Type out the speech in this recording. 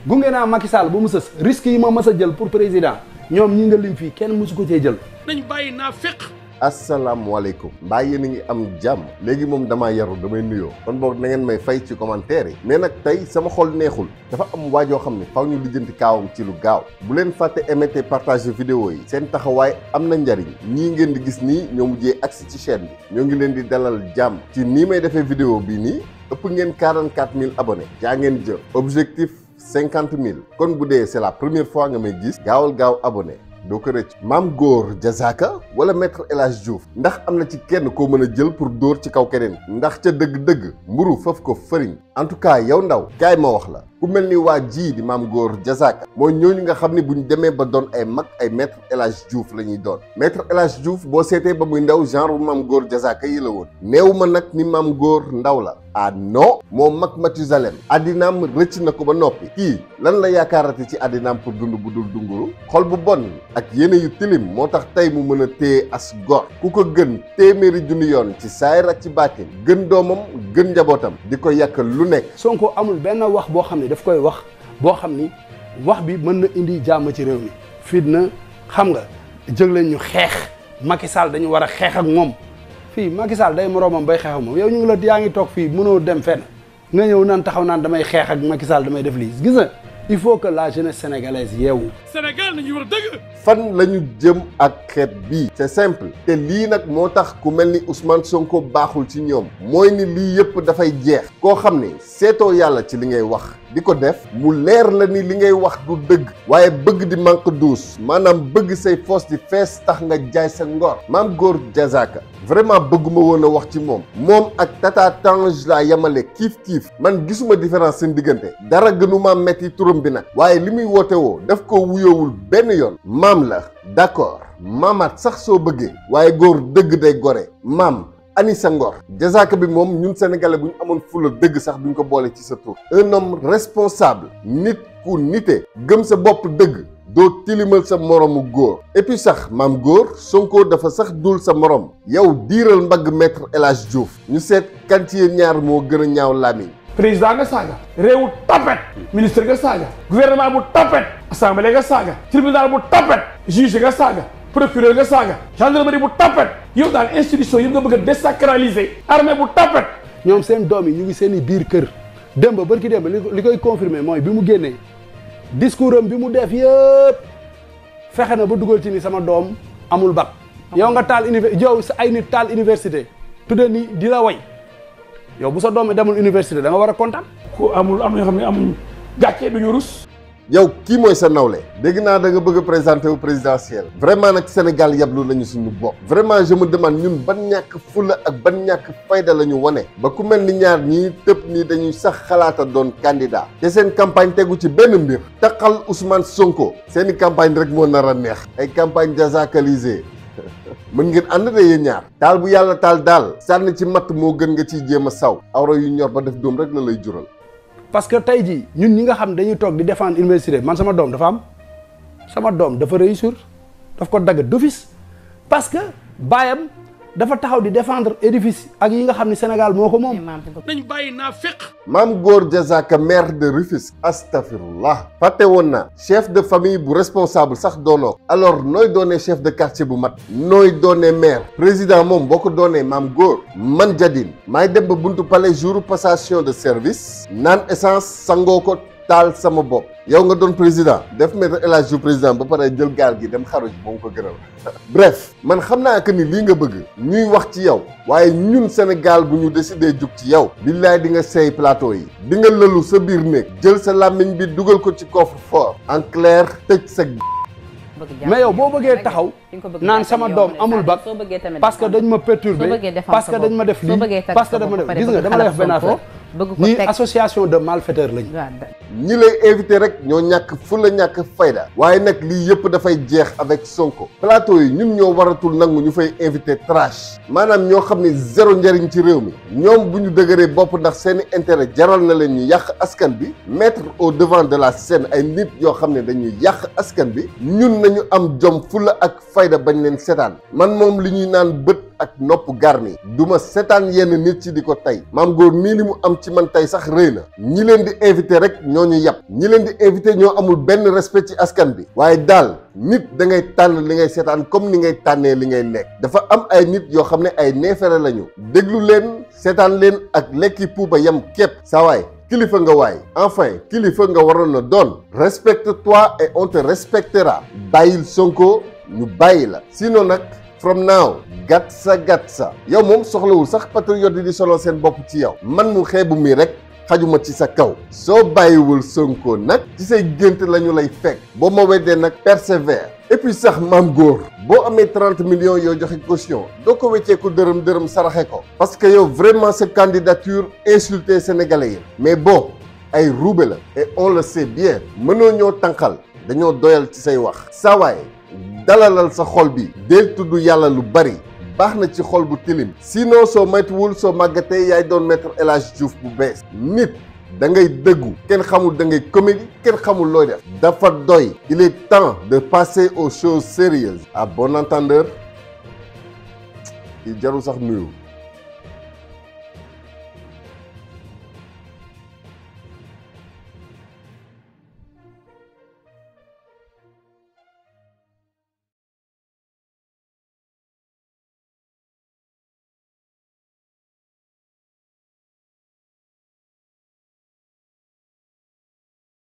gunge naa Macky Sall ba mu sës risque yi ma mës a jël pour président ñoom ñi nga lim fii kenn mësu ko cee jël. nañ bàyyi NAFEXX. asalaamaaleykum mbaa yéen a ngi am jàmm léegi moom damaa yaru damay nuyoo kon boog na ngeen may fay ci commentaire yi mais nag tey sama xol neexul dafa am waajoo xam ne faw ñu lijjanti kaawam ci lu gaaw bu leen fàtte aimer te partager vidéo yi seen taxawaay am na njariñ ñii ngeen di gis nii ñoo mujjee agsi ci chaîne bi ñoo ngi leen di dalal jàmm ci nii may defee vidéo bii nii ëpp ngeen 44 000 abonnés jaa ngeen jëf objectif 50 000 kon bu dee c'est la première fois nga may gis gaawal gaaw abonné doo ko rëcc Mame GOR DIAZAKA wala maître El HADJ Diouf ndax am na ci kenn koo mën a jël pour dóor ci kaw keneen ndax ca dëgg-dëgg mburu faf ko fëriñ en tout cas yow ndaw kaay ma wax la ku mel ni waa ji di Mame GOR DIAZAKA mooy ñooñu nga xam ne buñ demee ba doon ay mag ay maître El HADJ Diouf la ñuy doon maître El HADJ Diouf boo seetee ba muy ndaw genre Mame GOR DIAZAKA yi la woon néew ma nag ni Mame GOR ndaw la ah non moo mag Mathusalem addinaam rëcc na ko ba noppi kii lan la yaakaarate ci addinaam pour dund bu dul dunguru xol bu bon ak yéene yu tilim moo tax tey mu mën a téye as gor ku ko gën téeméeri junni yoon ci saayir ak ci baatin gën doomam gën njabootam di ko yàkkal lu nekk. Sonko amul benn wax boo xam ne daf koy wax boo xam ni wax bi mën na indi jàmm ci réew mi fitna xam nga jëg leen ñu xeex Macky Sall dañu war a xeex ak moom fii Macky Sall day moroomam bay xeex ak moom yow ñu ngi la yaa ngi toog fii mënoo dem fenn nga ñëw naan taxaw naan damay xeex ak Macky Sall damay def lii gis nga il faut que la jeunesse sénégalaise yeewu. Sénégal nañu wax dëgg. fan la ñu jëm ak xeet bii c'est simple te lii nag moo tax ku mel ni Ousmane Sonko baaxul ci ñoom mooy ni lii yëpp dafay jeex koo xam ne seetoo yàlla ci li ngay wax di ko def mu leer la ni li ngay wax du dëgg waaye bëgg di manque douce maanaam bëgg say foos di fees tax nga jaay sa ngor Mame GOR DIAZAKA vraiment bëgguma woon a wax ci moom ak Tata Tange laa yemale kiif man gisuma différence seen diggante dara gënuma metti turam bi nag waaye li muy woote woo daf ko wuyoowul benn yoon maam la d'accord maamaat sax soo bëggee waaye góor dëgg day gore maam ani sa ngor DIAZAKA bi moom ñun sénégalais bu ñu amoon fula dëgg sax duñ ko boole ci sa tur un homme responsable nit ku nite gëm sa bopp dëgg doo tilimal sa moromu góor et puis sax Mame GOR Sonko dafa sax dul sa morom yow diiral mbagg maître El HADJ Diouf ñu seet kan ci yéen ñaar moo gën a ñaaw làmmiñ président nga saaga réewu tapet ministre nga saaga gouvernement bu tapet assemblée nga saaga tribunal bu tapet juge nga saaga procureur nga saaga gendarmerie bu tapet yow daal institution yëpp nga bëgg a désacraliser armée bu tapet ñoom seen doom yi ñu ngi seen i biir kër démb barki démb li koy confirmer mooy bi mu génnee discours am bi mu def yëpp fexe na ba dugal ci ni sama doom amul bac yow nga taal yow sa ay nit taal université tudde ni di la way yow bu sa doom demul université da nga war a kontaan. ku amul am na ñoo xam ne amuñ gàccee duñu rus. yow kii mooy sa nawle dégg naa da nga bëgg a présenter wu présidentiel vraiment nag Sénégal yablu lañu suñu bopp vraiment je me demande ñun ban ñàkk fula ak ban ñàkk fayda la ñu wane ba ku mel ni ñaar ñii tëb nii dañuy sax xalaata doon candidat te seen campagne tegu ci benn mbir taxal Ousmane Sonko seeni campagne rek moo nar a neex ay campagne DIAZAKalisée mën ngeen ànd de yéen ñaar taal bu yàlla taal daal sànni ci matt moo gën nga ciy jéem a saw awra yu ñor ba def doom rek la lay jural. parce que tey jii ñun ñi nga xam dañuy toog di défendre université man sama doom dafa am sama doom dafa réussir daf ko dagg d'office parce que baayam dafa taxaw di défendre édifice ak yi nga xam ne Sénégal moo ko moom. nañ bàyyi NAFEXX. Mame GOR DIAZAKA maire de Rufisque astafirullah fàtte woon naa chef de famille bu responsable sax doonoo alors nooy doonee chef de quartier bu mat nooy doonee maire président moom boo ko doonee Mame GOR man Jadine maay dem ba buntu palais jour passation de service naan essence sangoo ko taal sama bopp yow nga doon président def maître El HADJ Diouf président ba pare jël gaal gi dem xaru ji moom ko gënal bref man xam naa que ni lii nga bëgg ñuy wax ci yow waaye ñun Sénégal bu ñu décidé jug ci yow billaay di nga seey plateau yi di nga lëlu sa biir néeg jël sa làmmiñ bi dugal ko ci coffre fort en clair tëj sa mais yow boo bëggee taxaw naan sama doom amul bac parce que dañ ma perturbé parce que dañ ma def lii parce que dañ ma def gis nga dama lay wax benn affaire ñii association de malfaiteurs lañ ñi lay invité rek ñoo ñàkk fu la ñàkk fayda waaye nag lii yëpp dafay jeex avec Sonko plateau yi ñun ñoo waratul nangu ñu fay invité trash maanaam ñoo xam ne zéro njariñ ci réew mi ñoom bu ñu dëgëree bopp ndax seeni intérêt jaral na leen ñu yàq askan bi mettre au devant de la scène ay nit yoo xam ne dañuy yàq askan bi ñun nañu am jom fula ak fayda bañ leen setaan man moom li ñuy naan bët ak nopp garmi du ma setaan yenn nit ci di ko tey Mame GOR mii li mu am ci man tey sax rëy na ñi leen di invité rek ñoo ñoo ñu yàpp ñi leen di invité ñoo amul benn respect ci askan bi waaye daal nit da ngay tànn li ngay seetaan comme ni ngay tànnee li ngay lekk dafa am ay nit yoo xam ne ay neefere lañu déglu leen seetaan leen ak lekki puuba yam képp saa waay kilifa nga waay enfin kilifa nga waroon na doon respecte-toi et on te respectera bàyyil Sonko ñu bàyyi la sinon nag from now gatsa yow moom soxlawul sax patriote yi di solo seen bopp ci yow man mu xeebu mi rek xajuma ci sa kaw soo bàyyiwul Sonko nag ci say gént lañu lay fekk boo ma weddee nag persévère et puis sax maam góor boo amee 30 millions yoo joxe caution doo ko wecceeku dërëm saraxe ko parce que yow vraiment sa candidature insulté sénégalais yi mais bon ay roube la et on le sait bien mënoo ñoo tànqal dañoo doyal ci say wax saawaay dalalal sa xol bi del tudd yàlla lu bari baax na ci xol bu tilim sinon soo maytuwul soo màggatee yaay doon maître El Hadj Diouf bu bees nit da ngay dëggu kenn xamul da ngay comédie kenn xamul looy def dafa doy il est temps de passer aux choses sérieuses à bon entendeur il jarul sax nuyu